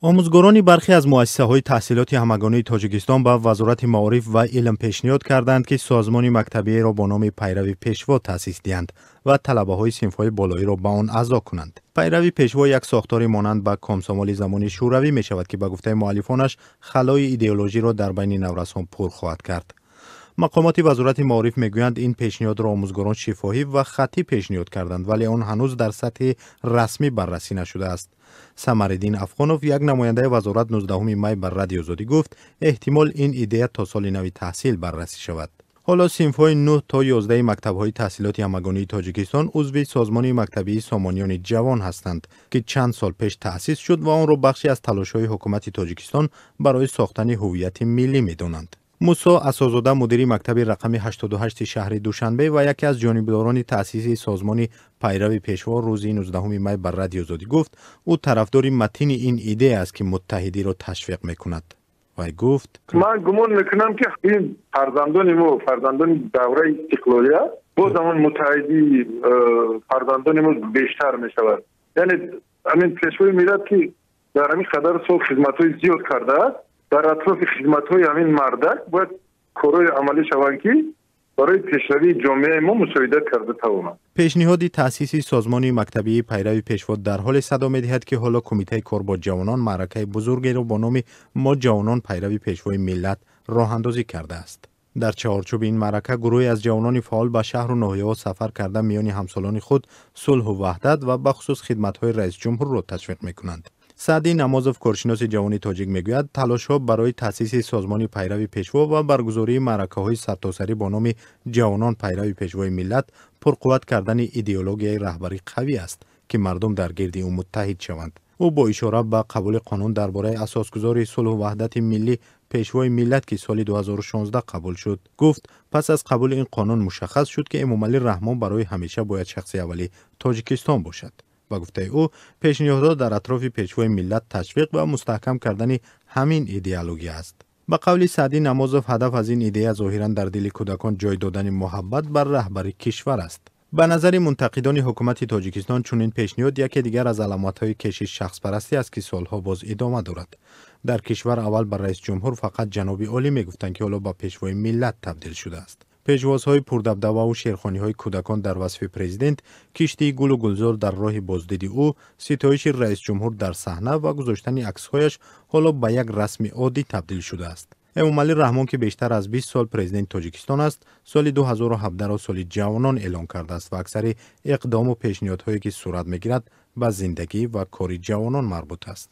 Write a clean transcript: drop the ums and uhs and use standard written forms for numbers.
Омӯзгорони бархе аз муассисаҳои таҳсилоти ҳамагонии Тоҷикистон ба Вазорати маориф ва илм пешниҳод карданд, ки созмони мактабиеро бо номи «Пайрави Пешво» таъсис диҳанд ва талабаҳои синфҳои болоиро ба он аъзо кунанд. «Пайрави Пешво» як сохтори монанд ба комсомоли замони шӯравӣ мешавад, ки ба гуфтаи муаллифонаш халои идеологиро дар байни наврасон пур хоҳад кард. Мақомоти Вазорати маориф мегӯянд, ин пешниҳодро омӯзгорон шифоҳӣ ва хаттӣ пешниҳод карданд, вале он ҳанӯз дар сатҳи расмӣ баррасӣ нашудааст. Самариддин Афғонов, як намояндаи вазорат, 19 май ба Радиои Озодӣ гуфт, эҳтимол ин идея то соли нави таҳсил баррасӣ шавад. Ҳоло синфҳои 9 то 11 мактабҳои таҳсилоти ҳамагонии Тоҷикистон узви созмони мактабии «Сомониёни ҷавон» ҳастанд, ки чанд сол пеш таъсис шуд ва онро бахше аз талошҳои ҳукумати Тоҷикистон барои сохтани ҳуввияти миллӣ медонанд. Мусо Асозода, мудири мактаби рақами 88 шаҳри Душанбе ва яке аз ҷонибдорони таъсиси созмони «Пайрави Пешво», рӯзи 19 май ба Радиои Озодӣ гуфт, ӯ тарафдори матини ин идея аст, ки муттаҳидиро ташвиқ мекунад. Вай гуфт: Ман гумон мекунам, ки ин фарзандони мо, фарзандони давраи истиқлолия, боз ҳамон муттаҳидии фарзандони мо бештар мешавад. Яъне ҳамин Пешвои миллат, ки дар ҳамин қадар сол хизматҳои зиёд кардааст, дар атрофи хизматҳои ҳамин мардак бояд корҳои амалӣ шаванд, ки барои пешравии ҷомеаи мо мусоидат карда тавонад. Пешниҳоди таъсиси созмони мактабии «Пайрави Пешво» дар ҳоле садо медиҳад, ки ҳоло Кумитаи кор бо ҷавонон маъракаи бузургеро бо номи «Мо ҷавонон пайрави Пешвои миллат» роҳандозӣ кардааст. Дар чаҳорчӯби ин маърака гурӯҳе аз ҷавонони фаъол ба шаҳру ноҳияҳо сафар карда, миёни ҳамсолони худ сулҳу ваҳдат ва бахусус хидматҳои раисҷумҳурро ташвиқ мекунанд. Саъди Намозов, коршиноси ҷавони тоҷик, мегӯяд, талошҳо барои таъсиси созмони «Пайрави Пешво» ва баргузории маъракаҳои сартосарӣ бо номи «Ҷавонон пайрави Пешвои миллат» пурқувват кардани идеологияи раҳбари қавӣ аст, ки мардум дар гирди ӯ муттаҳид шаванд. Ӯ бо ишора ба қабули қонун дар бораи асосгузори сулҳу ваҳдати миллӣ, Пешвои миллат, ки соли 2016 қабул шуд, гуфт, пас аз қабули ин қонун мушаххас шуд, ки Эмомалӣ Раҳмон барои ҳамеша бояд шахси аввали Тоҷикистон бошад. Ба гуфтаи ӯ, пешниҳодҳо дар атрофи Пешвои миллат ташвиқ ва мустаҳкам кардани ҳамин идеология аст. Ба қавли Саъдӣ Намозов, ҳадаф аз ин идея зоҳиран дар дили кӯдакон ҷой додани муҳаббат бар раҳбари кишвар аст. Ба назари мунтақидони ҳукумати Тоҷикистон, чунин пешниҳод яке дигар аз аломатҳои кеши шахспарастӣ аст, ки солҳо боз идома дорад. Дар кишвар аввал ба раисҷумҳур фақат «ҷаноби олӣ» мегуфтанд, ки ҳоло ба Пешвои миллат табдил шудааст. Пешвозҳои пурдабдабаву шеърхониҳои кӯдакон дар васфи президент, киштии гулу гулзор дар роҳи боздиди ӯ, ситоиши раисҷумҳур дар саҳна ва гузоштани аксҳояш ҳоло ба як расми оддӣ табдил шудааст. Эмомалӣ Раҳмон, ки бештар аз 20 сол президенти Тоҷикистон аст, соли 2017-ро соли ҷавонон эълон кардааст ва аксари иқдому пешниҳодҳое, ки сурат мегирад, ба зиндагӣ ва кори ҷавонон марбут аст.